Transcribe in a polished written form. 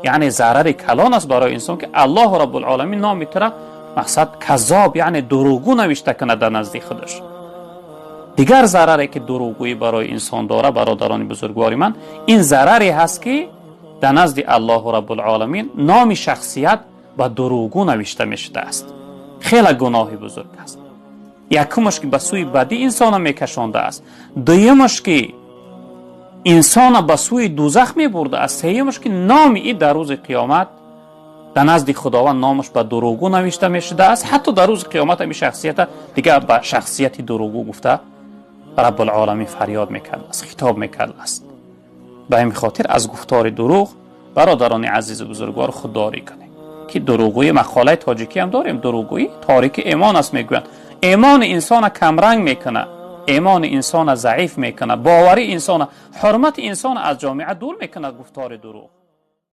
Яъне зарари калон аст барои инсон, ки Аллоҳу Раббулъоламин номи тура мақсад каззоб, яъне дурӯғгӯ навишта кунад дар назди худаш. Дигар зараре, ки дурӯғгӯӣ барои инсон дора, бародарони бузургвори ман, ин зараре ҳаст, ки дар назди Аллоҳу Раббулъоламин номи шахсият ба дурӯғгӯ навишта мешудааст. Хеле гуноҳи бузург аст. Якумаш, ки ба сӯи бадӣ инсона мекашондааст, дуюмаш, ки инсона ба сӯи дӯзах мебурдааст, сеюмаш, ки номи и дар рӯзи қиёмат дар назди Худованд номаш ба дурӯғгӯ навишта мешудааст. Ҳатто дар рӯзи қиёмат ҳами шахсията дигар ба шахсияти дурӯғгӯ гуфта Раббулъоламин фарёд мекардааст, хитоб мекардааст. Ба ҳамин хотир аз гуфтори дурӯғ, бародарони азизу бузургвор, худдорӣ кунед, ки дурӯғгӯӣ, мақолаи тоҷикӣ ҳам дорем, дурӯғгӯӣ торики имон аст, мегӯянд. Имони инсона камранг мекунад, имони инсона заиф мекунад, бовари инсона, ҳурмати инсона аз ҷомеа дур мекунад гуфтори дурӯғ.